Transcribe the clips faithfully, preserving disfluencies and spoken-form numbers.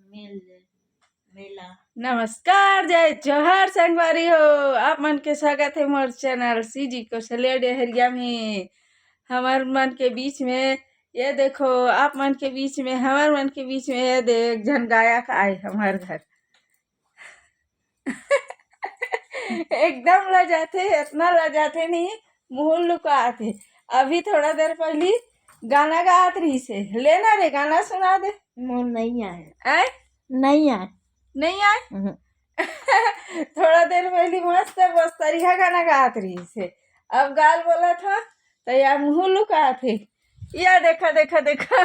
मेल मेला। नमस्कार, जय जोहार संगवारी हो, आप मन के स्वागत है मोर चैनल सीजी कौशल्या डेहरिया में। हमर मन के बीच में ये देखो, आप मन के बीच में, हमर मन के बीच में ये दे एक झन गायक आए हमर घर। एकदम लजाथे, इतना लजाथे नहीं, मुंह लुकाथे। अभी थोड़ा देर पहली गाना गात रही से, लेना रे गाना सुना दे। मोर नहीं आए। आए? नहीं आए। नहीं आए? थोड़ा देर पहली मस्त बस्तरिया गाना गात रही से, अब गाल बोला था तो यार मुंह लुकाथे। या देखा, देखा, देखा।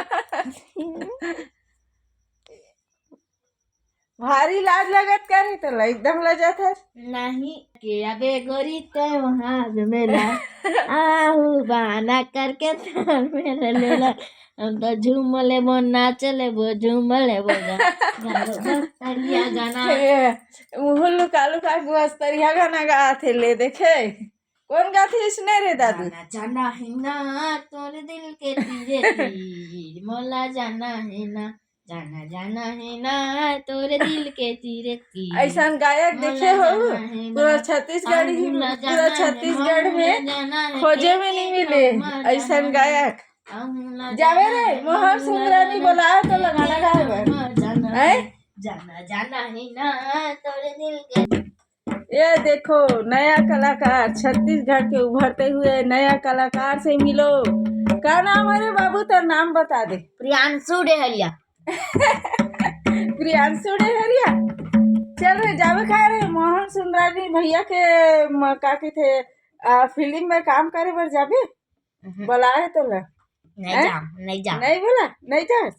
भारी लाज लगत करे तो एकदम लजात है। नहीं के अबे गोरी ते वहां मेला आहू बहाना करके ताल मेला लेला। हम तो झूम लेबो, नाच लेबो, झूम लेबो, गा- गा- बस्तरिया गाना। मुंह लुका लुका के बस्तरिया गाना गाथे ले देखे। कौन गाथे इसने रे दादू? जाना जाना है ना तोर दिल के तीरे तीर, मोला जाना है ना, जाना जाना है ना तोर दिल के तीरे तीर। ऐसा गायक देखे हो? पूरा छत्तीसगढ़ ही, पूरा छत्तीसगढ़ में खोजे में नहीं मिले ऐसा गायक। जावे रे, मोहन सुंदरानी बोलाए तो लगाना गाए बर। जाना जाना है ना तोर दिल के। ये देखो, नया कलाकार, छत्तीसगढ़ के उभरते हुए नया कलाकार से मिलो। का नाम है रे बाबू? तो नाम बता दे। प्रियांशु डेहरिया। प्रियांशु डेहरिया। चल रे, जावे खाए रे, मोहन सुंदरानी भैया के म- का कहिथे, आ, फिल्म में काम करे बर जाबे? बोलाए तो ला। नहीं जा, नहीं जा। नहीं बोला, नहीं जा।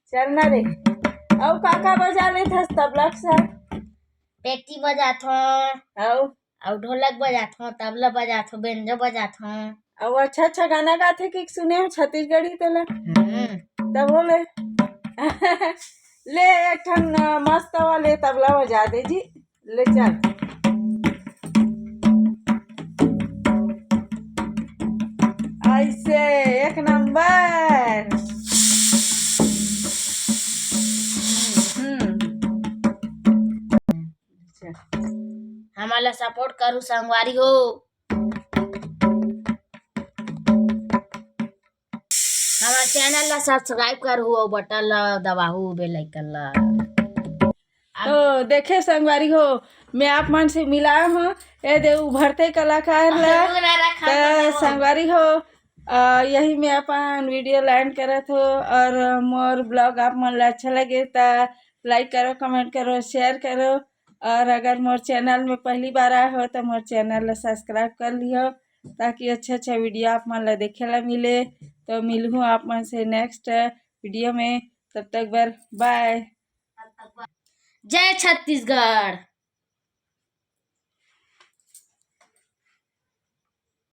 चलना रे। अउ का का बजा लेथस तबला के साथ? पेटी बजाथो। अउ? अउ ढोलक बजाथो, तबला बजाथो, बेंजो बजाथो। अउ अच्छा अच्छा गाना गाथे कि सुने हो छत्तीसगढ़ी तेला? हम्म। तब बोले। ले एक ठन मस्त वाले तबला बजा दे जी। ले चल। ऐसे एक नंबर। हम्म। हमला सपोर्ट करू संगवारी हो। हमर चैनल ला सब्सक्राइब करहू अउ बटन ला दबाहू, बेल आइकन ला। तो देखे संगवारी हो, मैं आप मन से मिलाए हूँ ए दे उभरते कलाकार ला। तो संगवारी हो, यही मैं अपन वीडियो ला एंड करत हो। और मोर ब्लॉग आप मन ला अच्छा लगे तो लाइक करो, कमेंट करो, शेयर करो। और अगर मोर चैनल में पहली बार आए हो तो मोर चैनल ला सब्सक्राइब कर लियो, ताकि अच्छा अच्छा वीडियो आप मन ला देखे ला मिले। तो मिलहूँ आप मन से नेक्स्ट वीडियो में, तब तक बर बाय। जय छत्तीसगढ़।